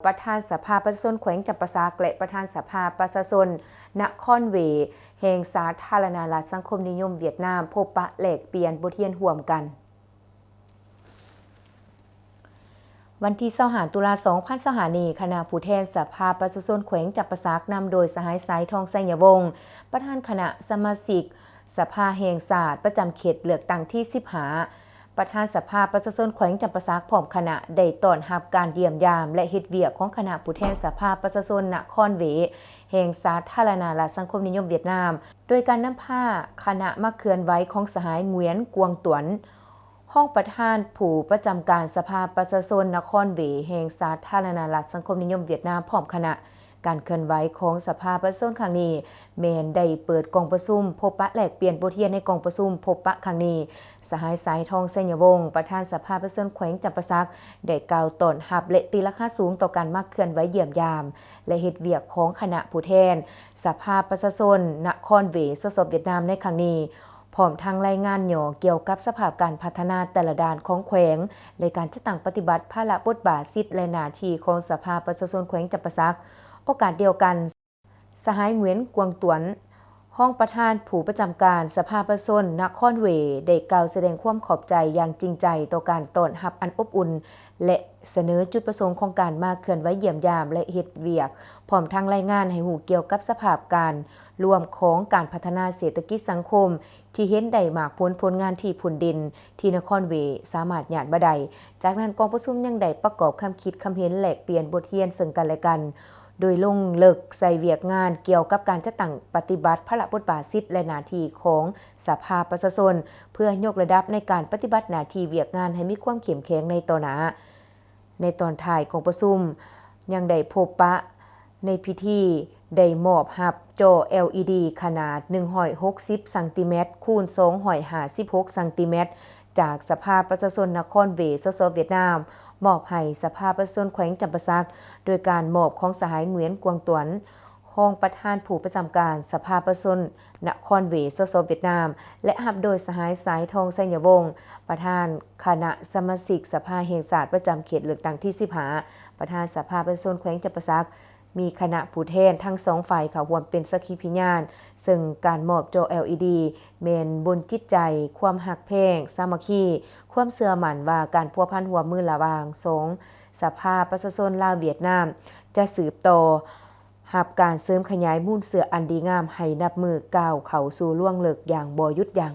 ປະທານສະພາປະຊາຊົນແຂວງຈຳປາສັກ ແລະ ປະທານສະພາປະຊາຊົນນະຄອນເຫວ ແຫ່ງສາທາລະນະລັດສັງຄົມນິຍົມຫວຽດນາມ ພົບປະແລກປ່ຽນບົດຮຽນຮ່ວມກັນ. ວັນທີຊາວຫ້າ ຕຸລາ ສອງພັນຊາວຫ້ານີ້, ຄະນະຜູ້ແທນສະພາປະຊາຊົນແຂວງຈຳປາສັກ ນຳໂດຍສະຫາຍ ສາຍທອງ ໄຊຍະວົງ ປະທານຄະນະສະມາຊິກສະພາແຫ່ງຊາດ ປະຈຳເຂດເລືອກຕັ້ງທີສິບຫ້າ ປະທານສະພາປະຊາຊົນແຂວງຈຳປາສັກ ພ້ອມຄະນະ ໄດ້ຕ້ອນຮັບການຢ້ຽມຢາມ ແລະ ເຮັດວຽກຂອງຄະນະຜູ້ແທນສະພາປະຊາຊົນນະຄອນເຫວ ແຫ່ງສາທາລະນະລັດສັງຄົມນິຍົມຫວຽດນາມ, ໂດຍການນຳພາຄະນະມາເຄື່ອນໄຫວຂອງສະຫາຍ ຫງວຽນ ກວງຕວນ ຮອງປະທານຜູ້ປະຈຳການສະພາປະຊາຊົນນະຄອນເຫວ ແຫ່ງສາທາລະນະລັດສັງຄົມນິຍົມຫວຽດນາມ ພ້ອມຄະນະ. ການເຄື່ອນໄຫວຂອງສະພາປະຊາຊົນຄັ້ງນີ້ ແມ່ນໄດ້ເປີດກອງປະຊຸມພົບປະແລກປ່ຽນບົດຮຽນ. ໃນກອງປະຊຸມພົບປະຄັ້ງນີ້, ສະຫາຍ ສາຍທອງ ໄຊຍະວົງ ປະທານສະພາປະຊາຊົນແຂວງຈຳປາສັກ ໄດ້ກ່າວຕ້ອນຮັບ ແລະ ຕີລາຄາສູງຕໍ່ການມາເຄື່ອນໄຫວຢ້ຽມຢາມ ແລະ ເຮັດວຽກຂອງຄະນະຜູ້ແທນສະພາປະຊາຊົນນະຄອນເຫວ ສສ ຫວຽດນາມ ໃນຄັ້ງນີ້, ພ້ອມທັງລາຍງານຫຍໍ້ກ່ຽວກັບສະພາບການພັດທະນາແຕ່ລະດ້ານຂອງແຂວງ ແລະ ການຈັດຕັ້ງປະຕິບັດພາລະບົດບາດ, ສິດ ແລະ ໜ້າທີ່ຂອງສະພາປະຊາຊົນແຂວງຈຳປາສັກ. ໂອກາດດຽວກັນ, ສະຫາຍ ຫງວຽນ ກວງຕວນ ຮອງປະທານຜູ້ປະຈຳການສະພາປະຊາຊົນນະຄອນເຫວ ໄດ້ກ່າວສະແດງຄວາມຂອບໃຈຢ່າງຈິງໃຈຕໍ່ການຕ້ອນຮັບອັນອົບອຸ່ນ ແລະ ສະເໜີຈຸດປະສົງຂອງການມາເຄື່ອນໄຫວຢ້ຽມຢາມ ແລະ ເຮັດວຽກ, ພ້ອມທັງລາຍງານໃຫ້ຮູ້ກ່ຽວກັບສະພາບການລວມຂອງການພັດທະນາເສດຖະກິດສັງຄົມ ທີ່ເຫັນໄດ້ໝາກຜົນຜົນງານທີ່ພົ້ນເດັ່ນທີ່ນະຄອນເຫວສາມາດຍາດມາໄດ້. ຈາກນັ້ນ, ກອງປະຊຸມຍັງໄດ້ປະກອບຄຳຄິດຄຳເຫັນ, ແລກປ່ຽນບົດຮຽນເຊິ່ງກັນແລະກັນ, ໂດຍລົງເລິກໃສ່ວຽກງານກ່ຽວກັບການຈັດຕັ້ງປະຕິບັດພາລະບົດບາດ, ສິດ ແລະ ໜ້າທີ່ຂອງສະພາປະຊາຊົນ ເພື່ອຍົກລະດັບໃນການປະຕິບັດໜ້າທີ່ວຽກງານໃຫ້ມີຄວາມເຂັ້ມແຂງໃນຕໍ່ໜ້າ. ໃນຕອນທ້າຍກອງປະຊຸມ ຍັງໄດ້ພົບປະໃນພິທີ ໄດ້ມອບຮັບຈໍ ແອລອີດີ ຂະໜາດ ໜຶ່ງຮ້ອຍຫົກສິບຊັງຕີແມັດ ຄູນ ສອງຮ້ອຍຫ້າສິບຫົກຊັງຕີແມັດ ຈາກສະພາປະຊາຊົນນະຄອນເຫວ ສສ ຫວຽດນາມ ມອບໃຫ້ສະພາປະຊາຊົນແຂວງຈຳປາສັກ ໂດຍການມອບຂອງສະຫາຍ ຫງວຽນ ກວງຕວນ ຮອງປະທານຜູ້ປະຈຳການສະພາປະຊາຊົນນະຄອນເຫວ ສສ ຫວຽດນາມ ແລະ ຮັບໂດຍສະຫາຍ ສາຍທອງ ໄຊຍະວົງ ປະທານຄະນະສະມາຊິກສະພາແຫ່ງຊາດປະຈຳເຂດເລືອກຕັ້ງທີສິບຫ້າ ປະທານສະພາປະຊາຊົນແຂວງຈຳປາສັກ, ມີຄະນະຜູ້ແທນທັງສອງຝ່າຍເຂົ້າຮ່ວມເປັນສັກຂີພະຍານ, ເຊິ່ງການມອບຈໍ ແອລອີດີ ແມ່ນບົ່ງຈິດໃຈຄວາມຮັກແພງສາມັກຄີ, ຄວາມເຊື່ອໝັ້ນວ່າການພົວພັນຮ່ວມມືລະຫວ່າງສອງສະພາປະຊາຊົນລາວ-ຫວຽດນາມ ຈະສືບຕໍ່ ຮັບການເສີມຂະຫຍາຍມູນເຊື້ອອັນດີງາມໃຫ້ນັບມື້ກ້າວເຂົ້າສູ່ລວງເລິກຢ່າງບໍ່ຢຸດຢັ້ງ.